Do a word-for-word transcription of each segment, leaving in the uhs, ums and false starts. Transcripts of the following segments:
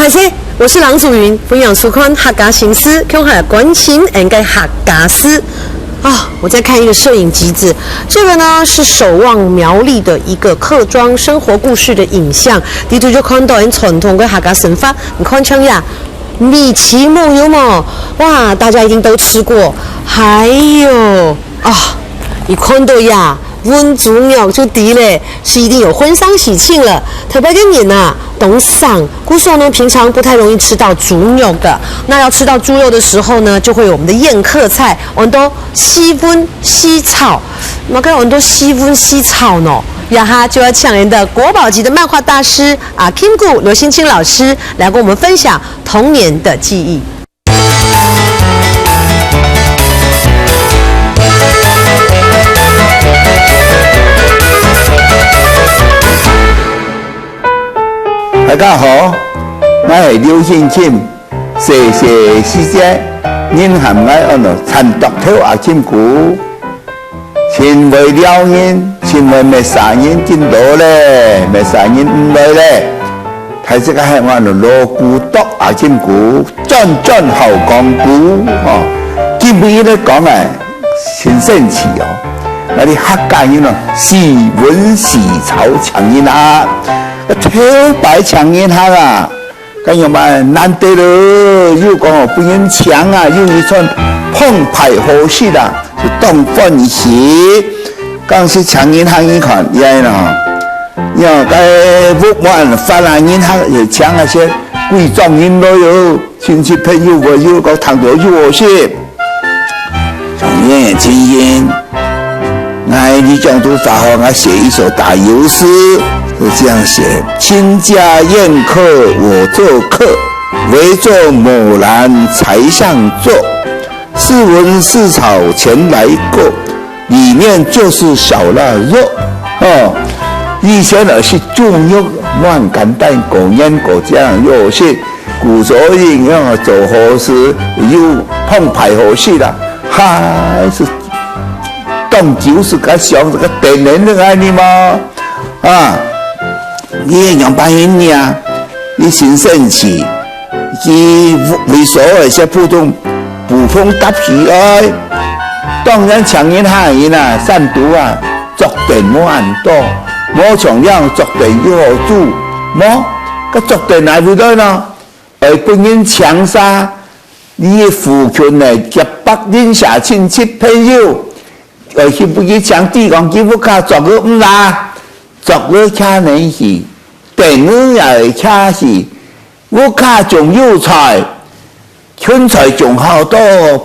大家好，我是郎祖筠，歡迎收看客家新詩，共下來關心𠊎个客家事。啊，我在看一個攝影機子，這個呢是守望苗栗的一個客庄生活故事的影像，裡肚就看到很傳統个客家生活，你看像呀，米篩目有無？哇，大家一定都吃過。還有啊，你看到呀， 搵豬肉就知咧，係一定有婚喪喜慶了。頭擺个人啊，當省，故所呢，平常不太容易吃到豬肉的。那要吃到豬肉的時候呢，就會有我們的宴客菜，安到四炆四炒。麼个安到四炆四炒呢？這下就要請𠊎个國寶級的漫畫大師阿金姑劉興欽老師來跟我們分享童年的記憶。 大家好，𠊎係劉興欽，細細時節，人喊𠊎安到田垤頭阿金姑。 盡會尞人，盡會滅儕人緊老咧，滅儕人毋來咧。大自家喊𠊎老古董阿金姑，轉轉好講古，吼。今晡日來講啊，盡神奇哦。𠊎俚客家人哦，四炆四炒請人客，頭擺請人客啊， 該樣般難得咯，又講哦，分人請啊，又一餐澎湃好食啊，就當歡喜。講係請人客，你看，這呢，你看該屋滿飯啊，人客也請那些貴重人來喲，親戚朋友，又講談到又好食。 從前的情形，𠊎里長都發號，𠊎寫一首打油詩，就這樣寫：親家宴客我做客，圍坐某欄柴上坐，四炆四炒全來過，裡面就是小臘肉。哦，以前呢係豬肉，蠻簡單，過年過節又食， 故所以講做好事又澎湃好食啦，還係當久時个想這個等人个愛你嘛。啊，你也樣般人啊，你先生氣，佢為所有些普通普通搭起來，當然請人客人啊，三度啊， 桌凳無恁多，無像樣桌凳又好做，無，該桌凳哪位來呢？愛分人請儕，你附近呢，結拜鄰舍親戚朋友，愛去分佢請，知講佢屋下桌仔毋罅，桌仔徛等去，凳仔也愛徛去， 屋下種有菜，芹菜種好多，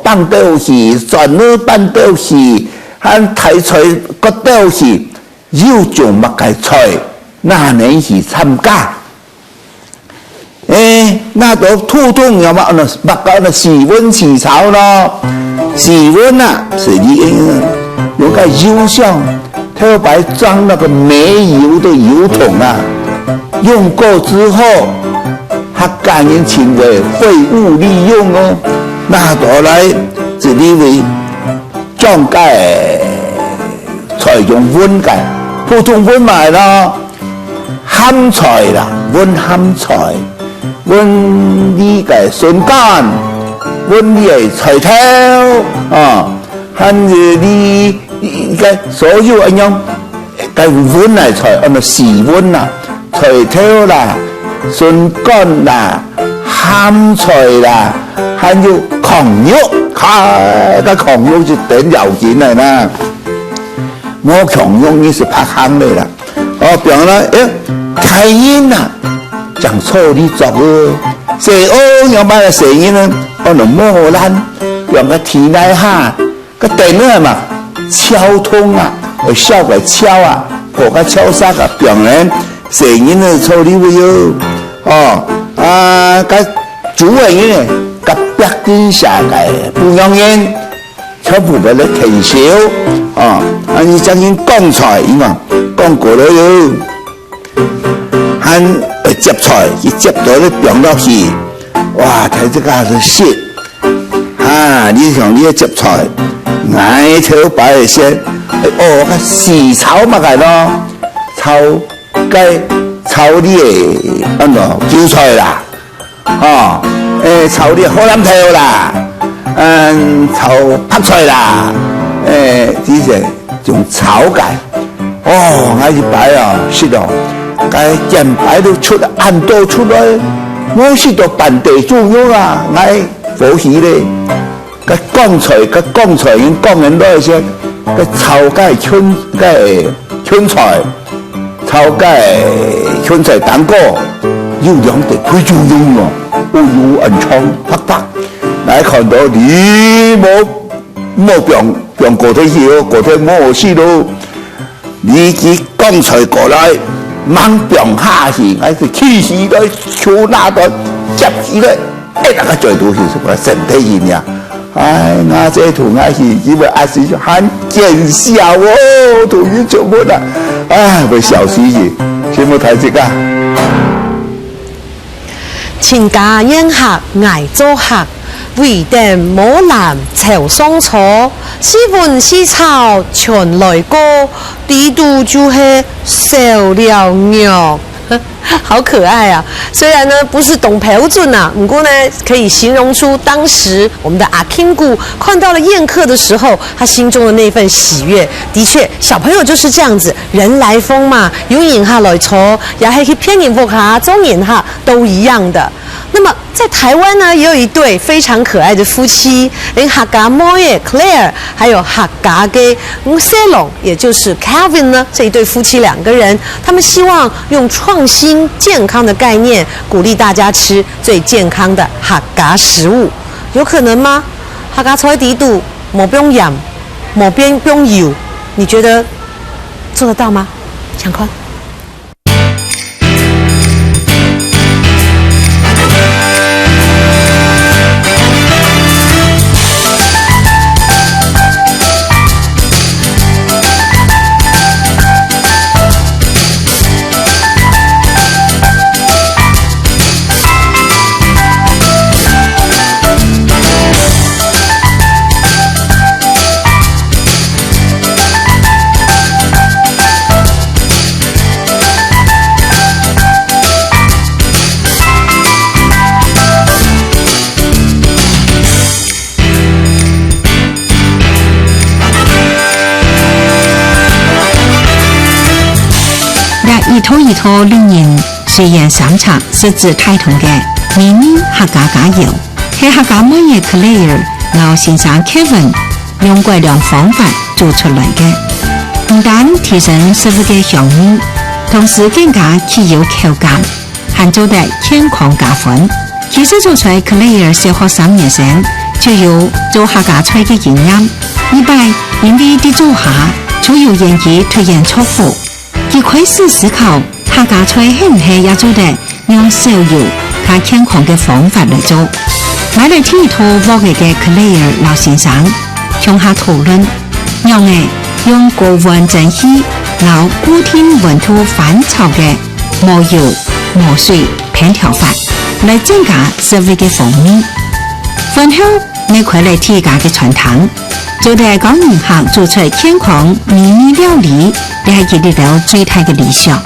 放兜去，蒜仔放兜去，還大菜割兜去，有種麼个菜，哪能去參加？欸，該兜普通个嘛，麼个四炆四炒咯。四炆啊，係你用个油箱， 頭擺裝那個煤油的油桶啊，用過之後，客家人稱為廢物利用哦，拿到來這裡為裝个菜用炆个，普通炆賣咯，鹹菜啦，炆鹹菜，炆你个筍乾，炆你个菜頭，啊，還有你 該所有恁樣，該炆來菜，恁樣四炆啊，菜頭啦、筍乾啦、鹹菜啦，還有炕肉，哈，該炕肉就當要緊个啦。無炕肉你係白行个啦。哦，比方講，欸，大人啊，正坐你桌仔，細人仰般个細人呢，可能無好懶，比方講天來下， 該凳仔嘛，翹筒啊，會翹个翹啊，抱个翹煞个，放人細人仔坐裡位喲。哦，啊，該主人呢，該壁頂下个婦人人，全部會來𢯭手。哦，啊，你將人講菜，你講，講過來喲。 還會接菜，佢接到你放落去，哇，大自家就食。啊，你像你个接菜，𠊎頭擺个先，哦，該四炒麼个咯，炒該炒你个，安到韭菜啦，吼，誒，炒這荷蘭豆啦，嗯，炒白菜啦，誒，這些種炒个。哦，𠊎一擺啊，食哦，該煎擺都出恁多出來，無食到半垤豬肉啊，𠊎歡喜咧。該光菜，該光菜，因光人來些，該炒該芹，該芹菜。 炒該芹菜當高，有兩垤肥豬肉哦，哦喲，恁長白白。𠊎看到你無，無放，放過忒去哦，過忒無好食咯。你去光菜過來，吂放下去，𠊎就企起來，手拿到，接起來。 哎，那個嘴毒是什麼？身體一樣。哎，𠊎這同𠊎去，因為阿是還見笑哦，同你做乜啊？哎，會笑死去，全部太這个。親家宴客，𠊎做客，圍等無欄湊上坐，四炆四炒全來過，裡肚就係燒了肉。 好可愛啊！雖然呢不是當標準啊，不過呢可以形容出當時我們的阿King姑看到了宴客的時候，他心中的那份喜悅。的確，小朋友就是這樣子，人來瘋嘛，有人客來坐，也係去別人屋下做人客，都一樣的。那麼在台灣呢，也有一對非常可愛的夫妻，連客家妹仔Claire，還有客家个細郎，也就是Kevin呢，這一對夫妻兩個人，他們希望用創新健康的概念，鼓勵大家吃最健康的客家食物，有可能嗎？客家菜裡肚無放鹽，無放，放油，你覺得做得到嗎？想看。 這一道一道令人水煙三尺、食指大動个美味客家佳餚，係客家妹仔Claire摎先生Kevin用改良方法做出來个。毋單提升食物个香味，同時更加具有口感， 還做得健康加分。其實早在Claire小學三年生，就有做客家菜个經驗。一擺，因為在灶下就有煙機突然著火，佢開始思考客家菜係毋係也做得用少油、較健康个方法來做。買來第一套鑊仔个Claire摎先生，共下討論，仰仔用高溫蒸汽摎固定溫度翻炒个 無油、無水、偏條法，來增加食物个風味。飯後，𠊎開了第一家个餐廳，做得教人客做出健康美味料理，這係佢兜最大个理想。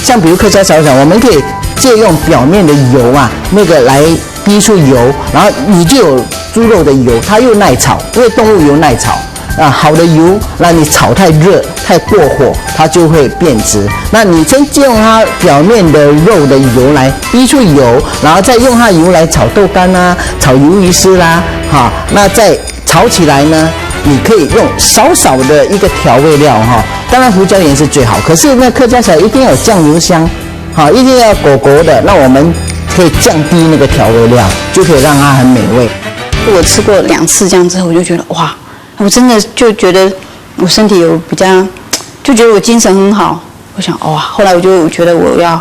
像比如客家炒粉，我們可以借用表面的油啊，那個來逼出油，然後你就有豬肉的油，它又耐炒，因為動物油耐炒。 啊，好的油，那你炒太熱、太過火，它就會變質。那你先借用它表面的肉的油來逼出油，然後再用它油來炒豆乾啊、炒魷魚絲啦，哈，那再炒起來呢，你可以用少少的一個調味料哈，當然胡椒鹽是最好，可是那客家菜一定要有醬油香，哈，一定要勾勾的，那我們可以降低那個調味料，就可以讓它很美味。我吃過兩次這樣之後，我就覺得哇，我真的就覺得我身體有比較，就覺得我精神很好。我想，哇，後來我就覺得我要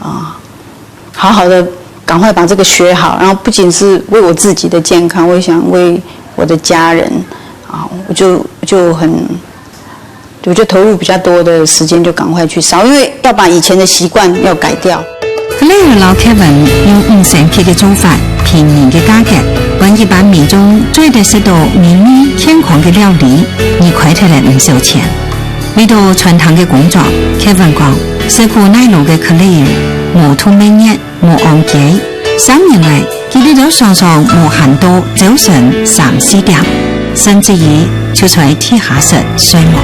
啊、好好的趕快把這個學好，然後不僅是為我自己的健康，我也想為我的家人啊，我就就很，我就投入比較多的時間，就趕快去燒，因為要把以前的習慣要改掉。 Claire摎Kevin用五星級个做法，平民个價格，分一般民眾做得食到美味健康个料理，你開忒了毋少錢。為到餐廳个工作，Kevin講，食苦耐勞个Claire，無度蜜月，無戇居，三年來，佢兜常常無閒到朝晨三四點，甚至於就在地下室睡目。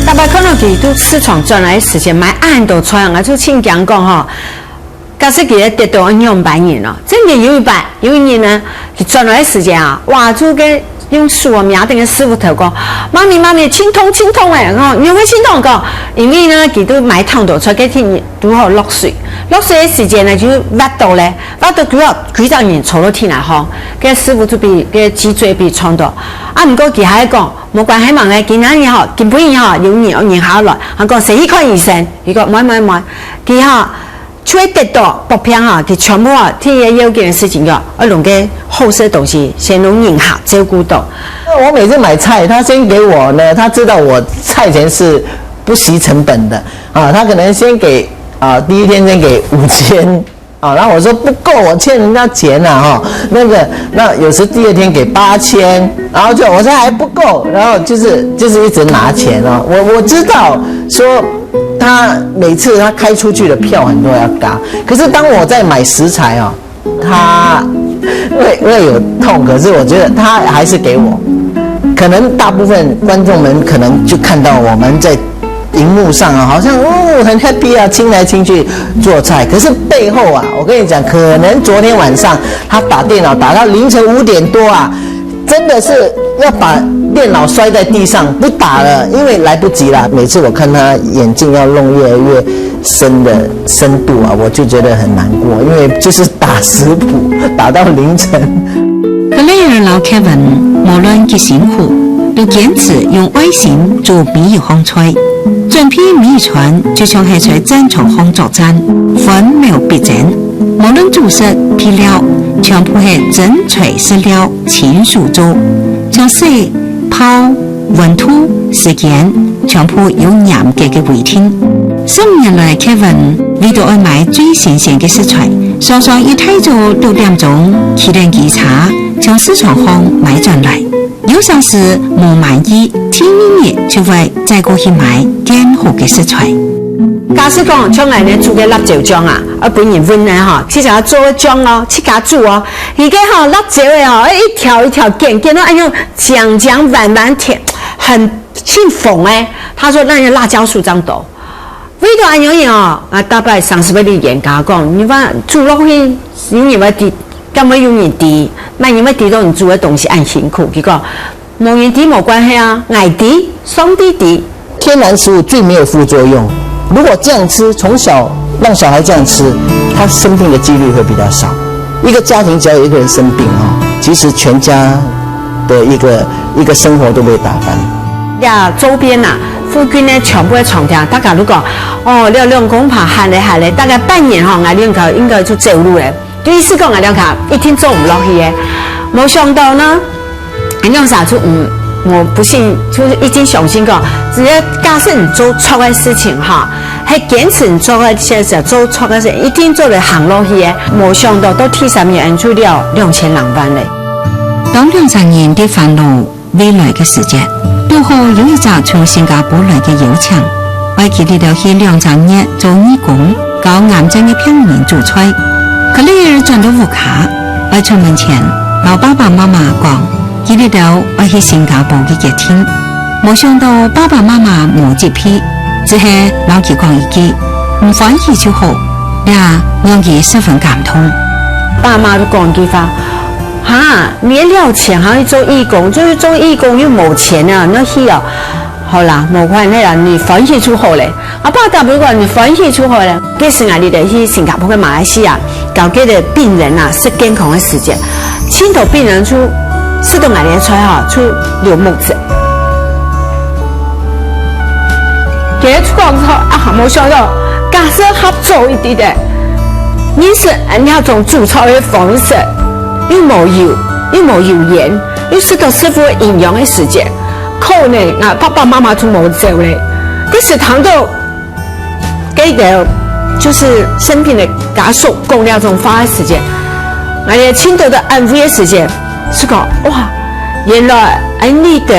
逐擺看到佢對市場轉來个時節，買恁多菜，𠊎就盡驚講吼，假使佢會得到仰般人哦。真个有一擺，有一日呢，佢轉來个時節啊，哇，就个用手啊摸等个師傅頭講：「媽咪，媽咪，盡痛，盡痛欸！」吼，仰會盡痛？講，因為呢，佢都買當多菜，該天堵好落水，落水个時節呢，就滑倒咧，滑倒幾下，幾隻人坐落地泥項，該師傅就分該脊椎分撞到。啊，毋過佢還講，無關係嘛，今仔日吼，今晡日吼，有人，有人下來，還講先去看醫生。佢講：「毋愛，毋愛，毋愛。」佢吼，就會跌倒、發病吼，佢全部吼，第一要緊个事情哦，愛摎該好食个東西先摎人客照顧到。我每次買菜，他先給我呢，他知道我菜钱是不惜成本的啊，他可能先给啊，第一天先给五千啊，然后我说不够，我欠人家钱啊哈，那个那有时第二天给八千，然后就我说还不够，然后就是就是一直拿钱哦。我我知道说他每次他开出去的票很多要嘎，可是当我在买食材哦，他会会有痛，可是我觉得他还是给我。可能大部分观众们可能就看到我们在荧幕上啊，好像哦很 happy 啊，亲来亲去做菜，可是背后啊，我跟你讲，可能昨天晚上他打电脑打到凌晨五点多啊，真的是要把电脑摔在地上不打了，因为来不及了。每次我看他眼镜要弄越来越深的深度啊，我就觉得很难过，因为就是打食谱打到凌晨。 Claire 摎 Kevin，無論幾辛苦，都堅持用愛心做每一項菜。準備每一餐，就像係在戰場項作戰，分秒必爭。無論煮食、配料，全部係真材實料親手做，像洗、泡、溫度、時間，全部有嚴格个規定。十五年來，Kevin為著愛買最新鮮个食材，常常一大早六點鐘起等機車，從市場項買轉來。有常時無滿意，第二日就會再過去買更好个食材。假使講像𠊎呢煮个辣椒醬啊，愛分人問呢吼，自家做个醬哦，自家煮哦，佢个吼辣椒个哦，一條一條捲捲到恁樣，靚靚彎彎甜，很 盡紅欸。他說那些辣椒素這樣多，為著恁樣哦，啊，逐擺上司會來冤家講，你話煮落去，有人會知，敢會有人知？麼人會知道你煮个東西恁辛苦？佢講，無人知無關係啊，𠊎知，上帝知。天然食物最没有副作用。如果这样吃，从小让小孩这样吃，他生病的几率会比较少。一个家庭只要有一个人生病哦，其实全家的一个一个生活都被打翻。呀，周边呐，附近呢全部个餐厅，大家都讲，哦，這兩公婆喊咧喊咧，大概半年吼，𠊎兩个应该就走路咧。意思讲，𠊎兩个一定做毋落去个。无想到呢，𠊎两儕就毋，我不信，就是已经相信讲，只要假使你做错个事情哈，还坚持你做个事情，做错个事情，一定做得行落去个。无想到到第三年就了两千零万咧。当两三年的烦恼 未來个時節，堵好有一隻從新加坡來个邀請，愛佢兜了去兩隻月做義工，教癌症个病人煮菜。Claire轉到屋下，愛出門前，摎爸爸媽媽講，佢兜愛去新加坡个決定。無想到爸爸媽媽無責備，只係摎佢講一句：「你歡喜就好。」這讓佢十分感動。爸媽都講一句話：「哈， 你了錢還去做義工，就是做義工又無錢啊，那去哦。」「好啦，無關係啦，你歡喜就好咧。」阿爸打不管，你歡喜就好咧。該時𠊎俚就去新加坡个馬來西亞，搞該个病人啊，食健康个時節，盡多病人就食到𠊎俚个菜吼，就流目汁。 佢就講說：「啊，無想到，假使較早一點个，認識恁樣種煮菜个方式，又無油，又無油煙，又食到食物營養个時節，可能𠊎爸爸媽媽就無走咧。」該時聽到該兜就是生病个家屬講這種話个時節，𠊎也盡多个安慰个時節， 就講：「哇，原來恁樣个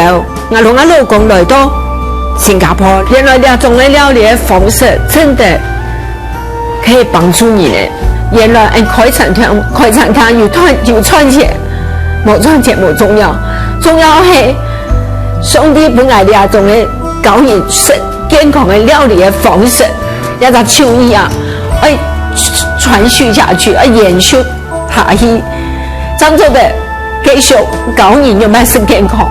，𠊎摎𠊎老公來到新加坡，原來這種个料理个方式真的可以幫助人欸。」原來，嗯，開餐廳，開餐廳有賺，有賺錢，無賺錢無重要，重要係上帝分𠊎這種个教人食健康个料理个方式，這隻手藝啊，愛傳續下去，愛延續下去，正做得繼續教人仰般食健康。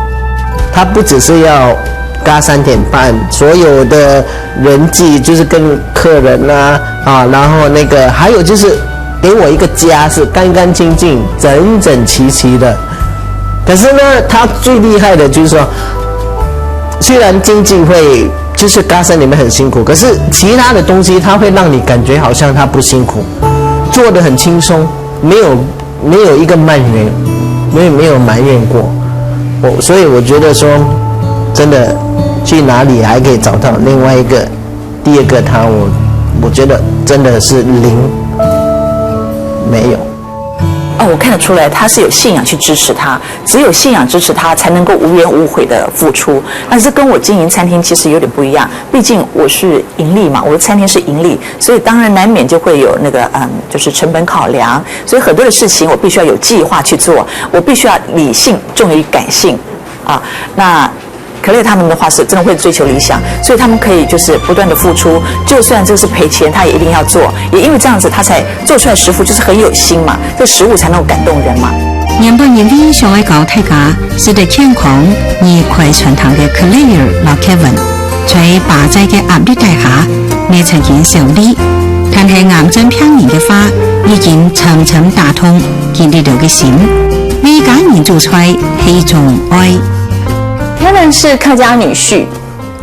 他不只是要加三点半，所有的人际就是跟客人啊，啊，然后那个还有就是给我一个家是干干净净、整整齐齐的。可是呢，他最厉害的就是说，虽然经济会就是加三点半很辛苦，可是其他的东西他会让你感觉好像他不辛苦，做得很轻松，没有没有一个埋怨，没有没有埋怨过。我所以我觉得说，真的去哪里还可以找到另外一个第二个他，我我觉得真的是零没有。哦，我看得出来，他是有信仰去支持他，只有信仰支持他，才能够无怨无悔的付出。但是跟我经营餐厅其实有点不一样，毕竟我是盈利嘛，我的餐厅是盈利，所以当然难免就会有那个嗯，就是成本考量，所以很多的事情我必须要有计划去做，我必须要理性重于感性啊。那 可乐他们的话是真的会追求理想，所以他们可以就是不断的付出，就算这个是赔钱，他也一定要做。也因为这样子，他才做出来食物就是很有心嘛，这食物才能够感动人嘛。原本因为想要教大家食得健康而开餐厅个 Claire 老 Kevin，在巴仔个压力底下，未曾经胜利。但系癌症病人个话，已经深深打动佢哋个心。每家人做菜系一种爱。 Kevin 是客家女婿，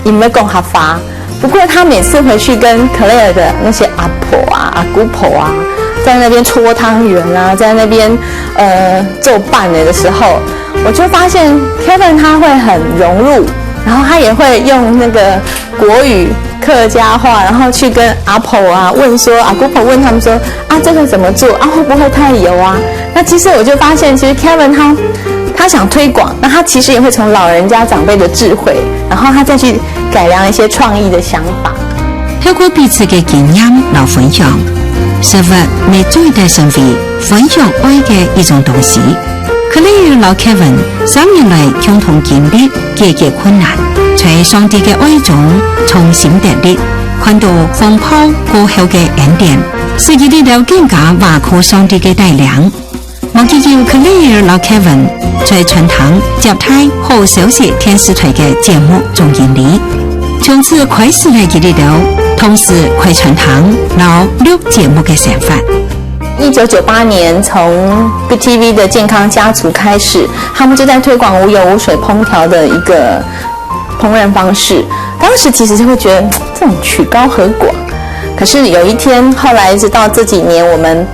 也没讲客话。不过他每次回去跟 Claire 的那些阿婆啊、阿姑婆啊，在那边搓汤圆啊，在那边呃做伴的时候，我就发现 Kevin 他会很融入，然后他也会用那个国语客家话，然后去跟阿婆啊问说，阿姑婆问他们说啊这个怎么做啊，会不会太油啊？那其实我就发现，其实 Kevin 他他想推广，那他其实也会从老人家长辈的智慧，然后他再去改良一些创意的想法。透过彼此个经验来分享，食物也做得成为分享爱个一种东西。克莱尔老 Kevin 三年来共同经历解决困难，在上帝个爱中重新得力，看到风暴过后个恩典，使佢哋了更加倚靠上帝个带领。 莫只有 Claire 老 Kevin 在餐厅接待好消息电视台个节目总经理，从此开始了佢哋了同时开餐厅、老录节目个生活。一九九八年从 B T V 的健康家族开始，他们就在推广无油无水烹调的一个烹饪方式。当时其实就会觉得这种曲高和寡，可是有一天，后来一直到这几年，我们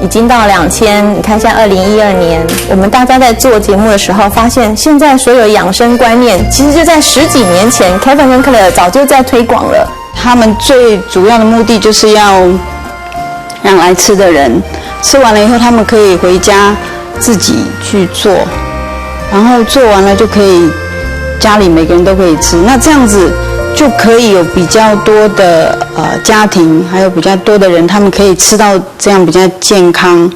已经到两千，你看现在二零一二年，我们大家在做节目的时候，发现现在所有养生观念，其实就在十几年前，Kevin 跟 Claire 早就在推广了。他们最主要的目的就是要让来吃的人吃完了以后，他们可以回家自己去做，然后做完了就可以家里每个人都可以吃，那这样子就可以有比较多的呃家庭，还有比较多的人，他们可以吃到这样比较健康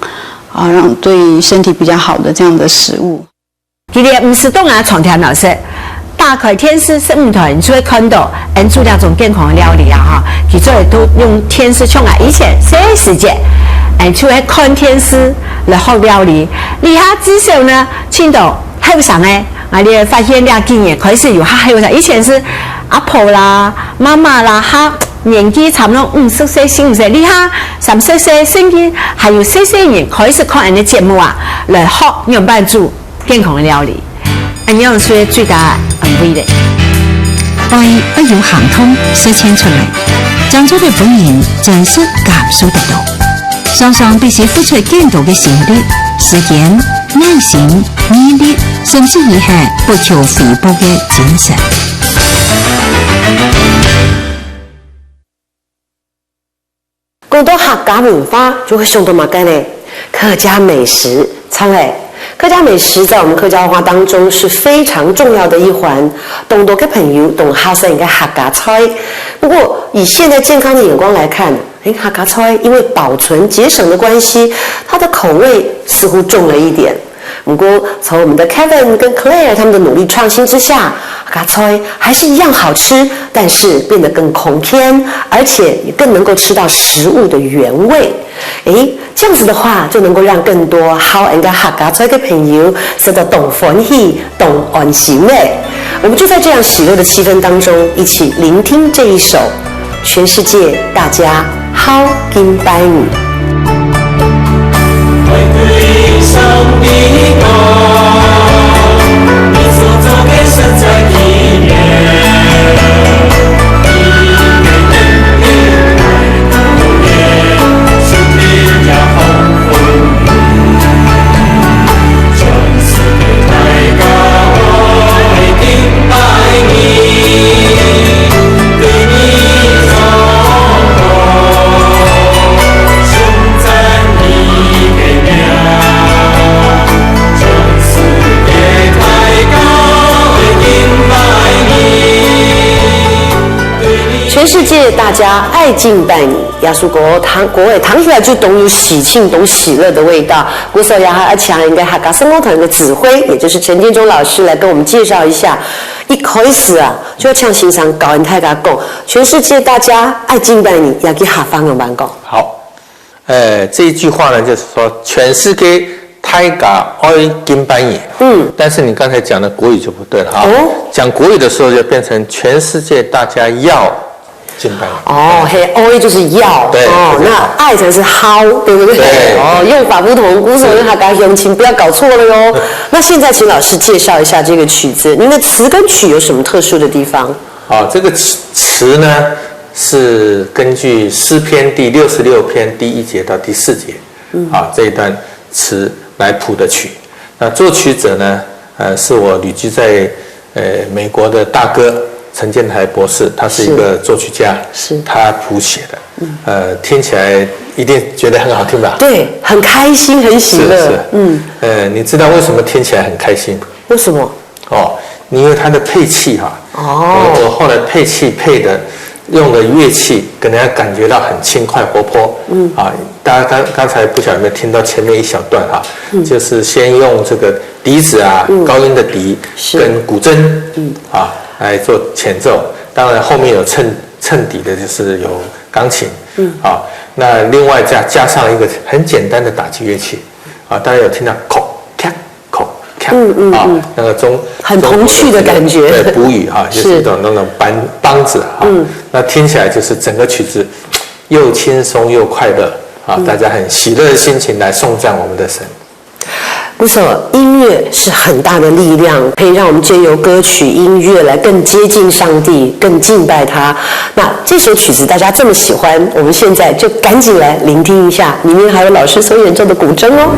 啊，让对身体比较好的这样的食物。佢哋毋使當啊常聽老師，打開電視食物台，你就會看到，嗯，做這種健康个料理啊，哈，佢做得都用電視像啊，以前細時節，嗯，就會看電視來學料理。這下至少呢，盡多後生个，啊，你會發現這幾年開始有較後生，以前係阿婆啦、媽媽啦，較年紀差不多五十歲、四五十歲，這下三十歲，甚至還有細細人開始看恁呢節目啊，來學仰般做 健康个料理，恁樣係最大个安慰咧。愛愛有行動實踐出來，正做得分人真實感受得到。常常必須付出更多个心力、時間、耐心、毅力，甚至於係不求回報个精神。講到客家文化，就會想到麼个呢？客家美食，著欸。客家美食在我們客家文化當中是非常重要的一環，當多个朋友當好食个客家菜。不過，以現在健康的眼光來看，哎，客家菜因為保存節省的關係，它的口味似乎重了一點。不過，從我們的 Kevin 跟 Claire 他們的努力創新之下，客家菜還是一樣好吃，但是變得更康健，而且也更能夠吃到食物的原味。哎，這樣子的話，就能夠讓更多好𫣆个客家菜个朋友食到當歡喜、當安心呢。我們就在這樣喜樂的氣氛當中，一起聆聽這一首全世界大家好敬拜你。全世界大家愛敬拜你，耶穌國堂，國外堂起來就當有喜慶、當喜樂的味道。故所也還要請一個客家聖樂團的指揮，也就是陳建中老師來跟我們介紹一下。一開始啊，就要請先生教𫣆大家講，全世界大家愛敬拜你，要去客話仰般講。好，呃，這一句話呢，就是說全世界大家愛敬拜你。嗯。但是你剛才講的國語就不對了哈。哦。講國語的時候就變成全世界大家要敬拜你。哦，嘿，愛就是要，對，哦，就是要。那愛才是好，對不對？對。哦，用法不同，故所客家鄉親不要搞錯了喲。那現在請老師介紹一下這個曲子，您的詞跟曲有什麼特殊的地方？啊，這個詞，詞呢，是根據詩篇第六十六篇第一節到第四節，嗯。啊，這一段詞來譜的曲。那作曲者呢，呃，是我旅居在，呃，美國的大哥陳建台博士，他是一個作曲家，是。是。他譜寫的。嗯。呃，聽起來一定覺得很好聽吧？對，很開心，很喜樂。是，是。嗯。呃，你知道為什麼聽起來很開心？為什麼？ 哦，因為它的配器哈，哦。我，我後來配器配的，用的樂器，給人家感覺到很輕快活潑。嗯。啊，大家剛，剛才不曉得有沒有聽到前面一小段哈，嗯。就是先用這個笛子啊，嗯。高音的笛，是。跟古箏，嗯。啊，來做前奏。當然後面有襯，襯底的，就是有鋼琴。嗯。啊，那另外再加上一個很簡單的打擊樂器，啊，大家有聽到叩，咔，叩，咔，嗯，嗯，啊，嗯。那個中，很童趣的感覺。中國的這個，對，補語哈，就是一種那種梆，是。梆子哈。嗯。那聽起來就是整個曲子又輕鬆又快樂啊，嗯。大家很喜樂的心情來頌讚我們的神。不錯，音樂是很大的力量，可以讓我們藉由歌曲、音樂來更接近上帝，更敬拜他。那這首曲子大家這麼喜歡，我們現在就趕緊來聆聽一下，裡面還有老師所演奏的古箏哦。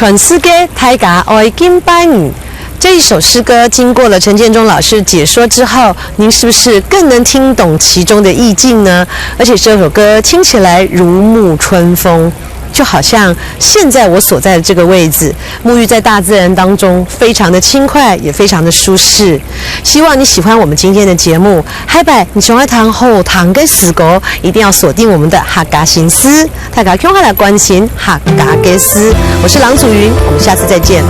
全世界大家愛敬拜你。这一首诗歌经过了陈建中老师解说之后，您是不是更能听懂其中的意境呢？而且这首歌听起来如沐春风，就好像现在我所在的这个位置，沐浴在大自然当中，非常的轻快，也非常的舒适。希望你喜欢我们今天的节目。下擺你想要聽好聽个詩歌，一定要锁定我们的客家新诗。大家共下來關心客家个事。我是郎祖筠，我们下次再见。